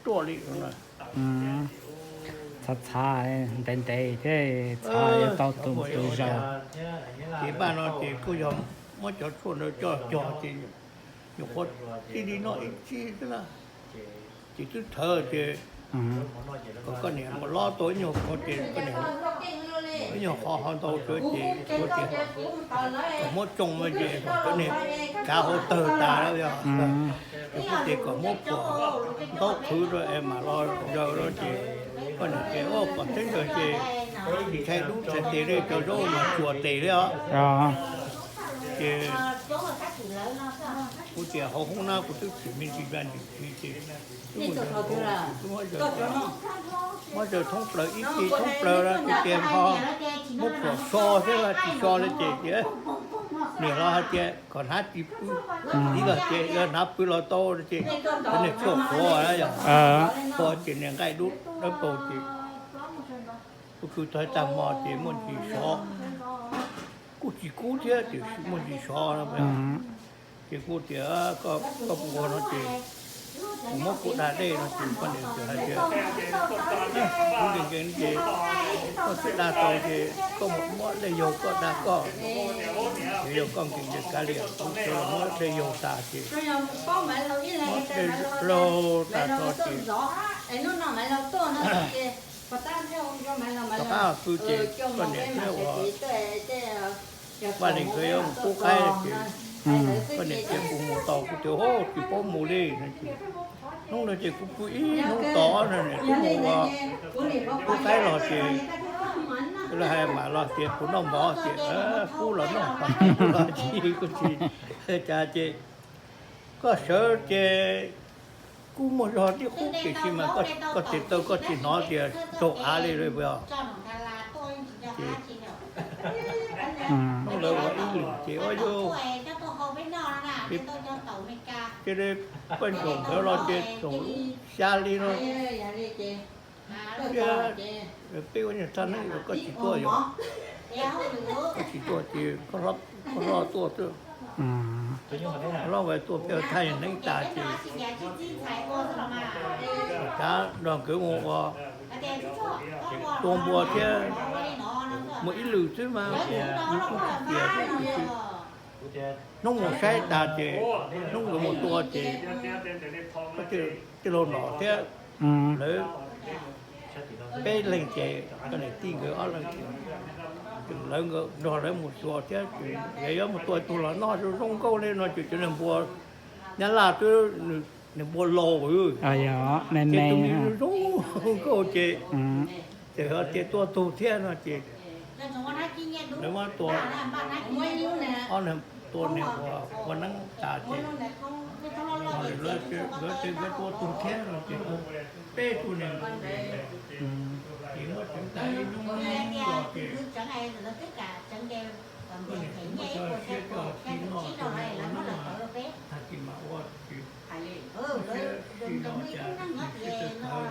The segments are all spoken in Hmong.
Ruaj li. Txhav txhav ntev ntev thiab txhav yuav tau tus tus zaus. Ces npaj no ces kuj yog muab cov tshuaj ntawd coj cog ces nyuam qhuav txij li no ib txij xwb na, ces twb thawv ces kom koj niam mus lob tau ib nyuag qhov ces koj niam ib nyuag qhov ho ntau tsawv ces kuv tias kom muab tsoo no ces kom cov niag kav hauv tawg tas lawm yog. Ces kuv tias kom muab phuam ntaub qhwv rau es mam los zaws rau ces koj niam tias pom teb ntawd ces ntshai dub txhais tes li cov zaub mas tsuas tes li os. Ces kuv tias hauv hoob na kuv twb tsim me ntsis vaj ntsis txiv ces twb mus zaws, muab zaws thoob plaws ib ce thoob plaws no ces tias ho muab phuam so thiab tsis so li ces tias niam los hais tias kom hnav tsis pw, txiv los tias yog hnav pw los tau ces cov niag tshuaj qhuav yog qhuav ces niag nqaij dub dawb paug ces kuv khwv tau tag hmo ces muaj ntsis sov, kuj tsis kub thiab tiam sis muaj ntsis sov no. Ces kuv tias koj ua no ces kuv muab kuv da dej no ces koj niam hais tias kuv nkees nkees ces koj twb da tau ces koj mus muab dej yaug koj da koj. Ces yog koj nkees nkees kav liam kuv sawv los muab dej yaug tas ces muab dej laug tas tso ces rov qab pw ces koj niam thiab ua Vaj Lis nkawd yuav mus pub qaib ces koj niam tias kuv mus tau, kuv tias tsis paub mus li no ces hnub no ces kuv pw ib hnub tod no niam tub mus ua pub qaib los ces lawv hais mam los tias puas noj mov ces pub los noj, pub los tsis, kuv tsis cas ces koj sawv ces kuj muaj zog tib qub tiam sis mas koj tes taw koj tsis hnov tias raug av li lawm puas yog? Ces hnub lawv ua ib lwm ces ua yog ces peb nrog nkawd los ces txog lub xya li no thiab peb ua niag thaj neeb los koj tsis tuaj yog? Koj tsis tuaj ces koj hlob tuaj xwb. Hlob nkawd tuaj peb ua thaj neeb tas ces rov nrog nkawd mus ua tua npua thiab mus ib lwm xwb mas yus kuj tsis tias, hnub mus saib tas ces hnub nkawd mus tua ces tij laug Nom thiab lawv peb leeg ces koj niam tij nkawd ob leeg ces lawv nrog lawv mus xyuas thiab ces yuav mus tua tus los noj zoo zoo nkauj li no ces cov niag npua Nyab Laj twb, niag npua laus ces tus me zoo zoo nkauj ces ces ho tias tua tug thiab no ces lawv muab tua ob leeg, tua niag ua neeb tas ces nkawd tua tug thiab no ces peb tug niag ces muab tseev tas ib hnub no ces koj niam tsis muaj coj siab coj tsis noj ces ua neeb mas tag kis mam ua ces siab tsis los cas nws siab twb tawv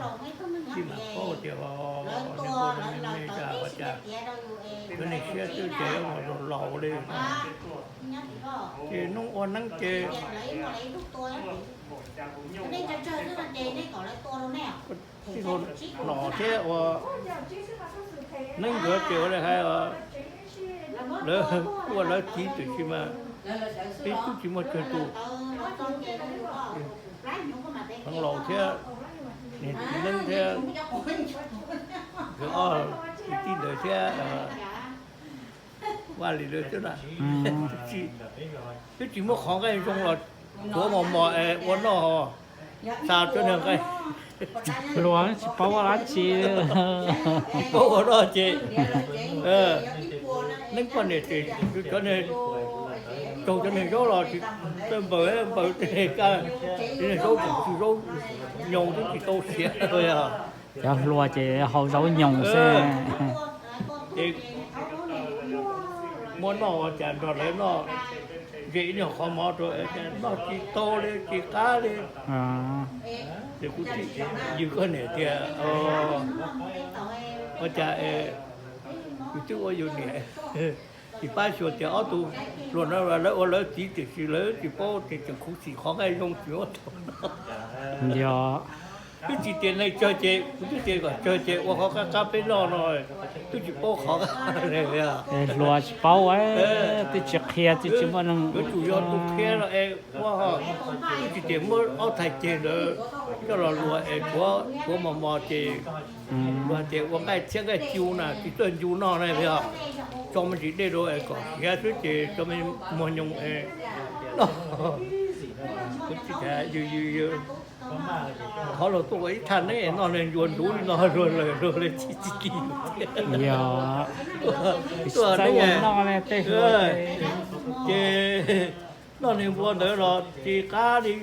lawm koj tsis mam paub tias ho nws ua me me cas ua cas cov niag siab twb ces ua laus laus li. Ces hnub ua neeb ces tij laug Nom thiab ua neeb nkawd ces ua li hais lawv ua lawv txiv tiam sis mas peb twb tsis muaj tsawg tus. Heev Laus thiab niag txiv neeb thiab nkawd ob kwv tij ntawd thiab Vaj Lis lawv xwb na. Twb tsis muaj qhov nqaij zoo los tsuav mos mos es ua noj, xa cov niag nqaij hluas tsis paub ua dab tsi, tsis paub ua noj ces neeb poj niam ces cov niag raug cov niag zaub los tsis tawj npaws npaws tej niag kaj, tej niag zaub tsis zaub nyoos twb tsis tau siav. Cov hluas ces haus zaub nyoos xwb. Ces muab noj ua cas nrog lawv noj, ze ib nyuag qhov mov rau noj tsis tau li tsis qab li. Ces kuv ywg koj niam tias ua cas yus twb ua yus niam, Tsis pab xyuas tias ob tug hluas no lawv ua lawv txiv tiam sis lawv tsis paub tias tseem khuv xim qhov nqaij zoo tsis muab tau no. Yog, twb tsis tias neeg tsawg ces kuv twb tias kom tsawg ces ua qhov qab qab peb noj no, twb tsis paub qhov hluas tsis paub, twb tsis qhia twb tsis muaj neeg. Yuav tsum yog tus qhia no es ua, twb tsis tias muab ob thaij ceg ntawd coj los luag es tuav mos mos ces luag tias ua nqaij txhiab nqaij cu na tsis txawj ncu noj na, tso me ntsis dej rau es kom siav xwb ces tso me muag nyoos es noj. Thov luag tuaj ua ib thaj neeb noj neeg ncua ntuv li no luag lawm luag li tsis txi ki thiab. Yog, tuaj neeb noj ne tej hluas ces noj neeg npua ntawd los tsis qab li.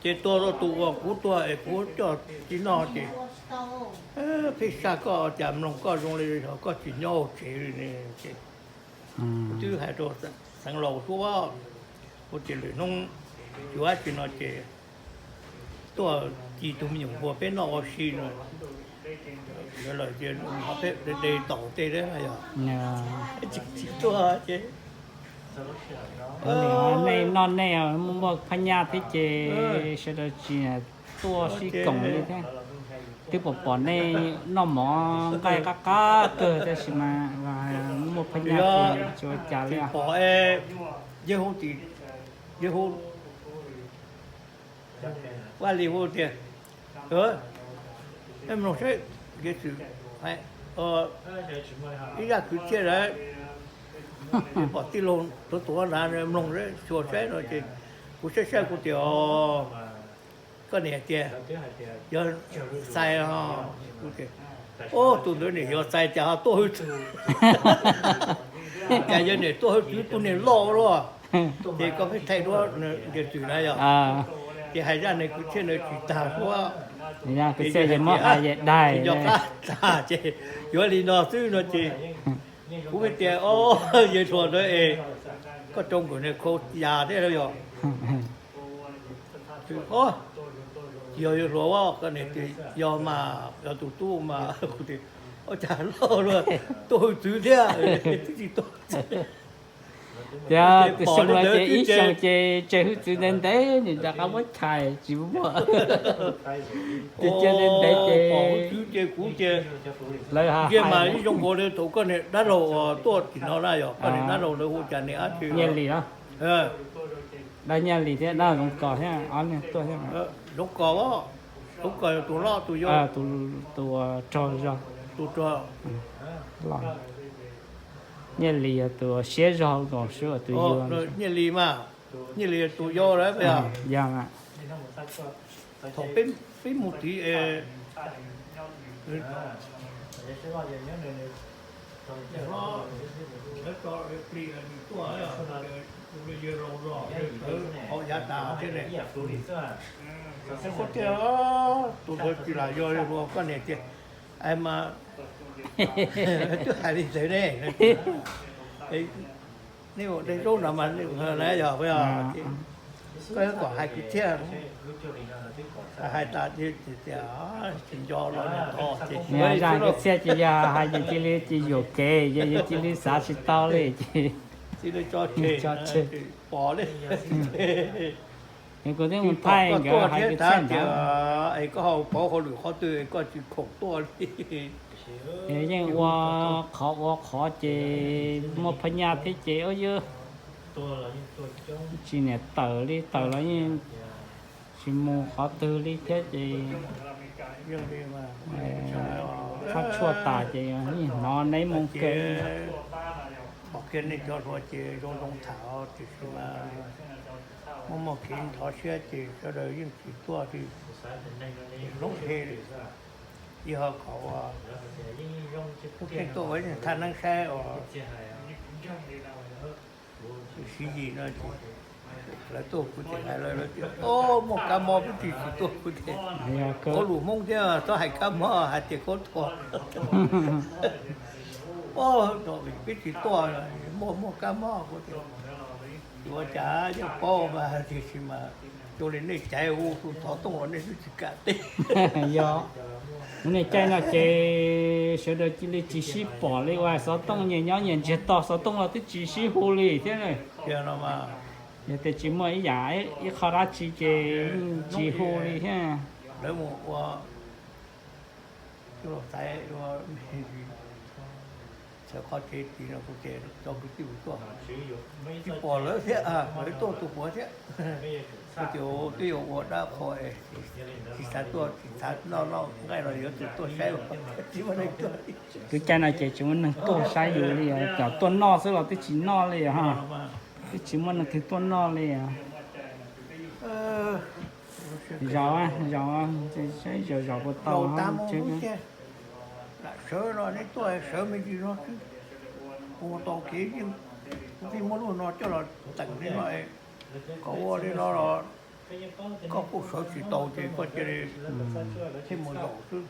Ces tuag rau tus uas kuv tuag es kuv coj txiv noj ces pheej saj koj cas mloog koj zoo li koj tsis nyob tsev li ne. Ces kuv twb hais rau xeev laus suab, kuv tias lwm hnub yuav dab tsi no ces tuaj ci tus me nyuam npua peb noj ua si no. Lawv tias de taum tej yog tsis tuaj ces nej noj nej muaj muaj phab nyaj thiab ces sawv daws tsis tuaj sib koom li thiab. Twb pom pom nej noj mov nqaij qab qab kawg tab sis mas muaj phab nyaj ces tsis ua cas li. Pom, yawg hu, yawg hu, Vaj Lis hu tias, mloog saib, Yawg Tswm, ib zaj kwv txhiaj lawm, pom tij laug tuav tuav nrad mloog xyuas saib no ces kuv saib saib kuv tias, koj niam tias yog Xais os. Kuv tias, ub, tus ntawd niam yog Xais cas ho tuaj hwj txwv, cas yog niam tuaj hwj txwv tus niam loj luaj. Ces koj pheej thaij duab Yawg Tswm na yog, ces hais zaj neeg kwv txhiaj ntawd tsis tag suab, ces yog qab tag ces yuav li no xwb no ces kuv pheej tias, o, yawg hluas ntawd es koj rau nkawd niag khau yas thiab los yog? Tsis yog yawg hluas, koj niam tias yog mas, yog tus tub mas. Kuv tias, ua cas loj luaj, tuaj hwj txwv thiab, twb tsis tuaj. Tias tus xyoo no ces ib xyoos ces tseg hwj txwv ntev ntev nim rov qab muab chais tsis muaj. Ces cia ntev ntev ces kuv tias, lawv hais mas ib zoo nkaus li thaum koj niag dab laug tuaj tim no na yog, koj niag dab laug lawv hu cas niag dab tsi, Nyiaj Lis, dab Nyiaj Lis thiab dab Zoov Kos thiab ob leeg tuaj thiab. Zoov Kos, Zoov Kos yog tus loj tus yau? Tus rog zog. Tus rog. Nyiaj Lis yog tus siab zog nkaus xwb tus yau. Nyiaj Lis mas, Nyiaj Lis tus yau lawm. Yog mas. Thaum peb mus tid es hauv yav tas thiab ne. Tus ntawd tsis lam yog li koj niam tias, mas twb hais li ntawd ne. Nej ua dej zaub no mas yog, koj kom hais kwv txhiaj, hais tas tias tsis nco los tod ces zaj kwv txhiaj ces yog hais ces cia li ces yuam kev ces yus cia li xav tsis tau li ces tso tseg pom li. Kuv twb mus thaij nkawd hais kwv txhiaj ntawd es koj ho pauv hauj lwm qhov twg koj tsis khoom tuaj li. Yeej ua qhov ua qhov ces muaj phab nyaj thiab ces ua yus tsis niam tawm li, tawm los yeej tsis mus qhov twg li thiab ces txhob tshuaj tas ces yeej hnov neb moo kawg. Pom kiag nej cov hluas ces zoo zoo tham tiam sis mas muaj muaj kev ntxhov siab ces sawv daws yeej tsis tuaj li. Hlob he ib ho kom ua, tuaj neeb saib ua Siv Yis no, lawv tuaj kuv tseem hais lawv tias, o, muaj kab mob peb tsis tsis tuaj, kuv tias, qhov lus Hmoob thiab txhob hais kab mob, hais tias khaub thuas. Peb tsis tuaj, muaj muaj kab mob, kuv tias, yuav cas yeej paub mas tiam sis mas Cuag li nej caiv hu tus xov tooj los nej twb tsis kam teb. Yog, hnub niaj caij no ces sawv daws cia li tsis sib pom li, ua xov tooj nyias nyob nyias ntsiag to, xov tooj los twb tsis sib hu li thiab. Yog tias tsis muaj ib yam ib qho dab tsi ces yeej tsis hu li thiab. Lawv mus ua tij laug Xaiv ua txhawm qhov tsev tid no kuv ces cov kwv tij mus tuaj, tsis pom lawv thiab, lawv tuaj tus puav thiab. Kuv tias twb yuav ua dab qhuas, tsis xav tuaj, tsis xav noj noj nqaij los yuav tus tuaj saib, tsis muaj neeg tuaj. Lub caij no ces tsis muaj neeg tuaj saib yus li, cov tuaj noj xwb los twb tsis noj li ha, twb tsis muaj neeg twg tuaj noj li. Zaum, zaum, saib zaum zaum puas tau. Lam sawv no neb tuaj sawv me ntsis no xwb, ua tau kev yeej, kuv thiaj muab lub no coj los teem li no, kom ua li no los koj kuj sawv tsis tau ces koj cia li thiaj mus zaum xwb.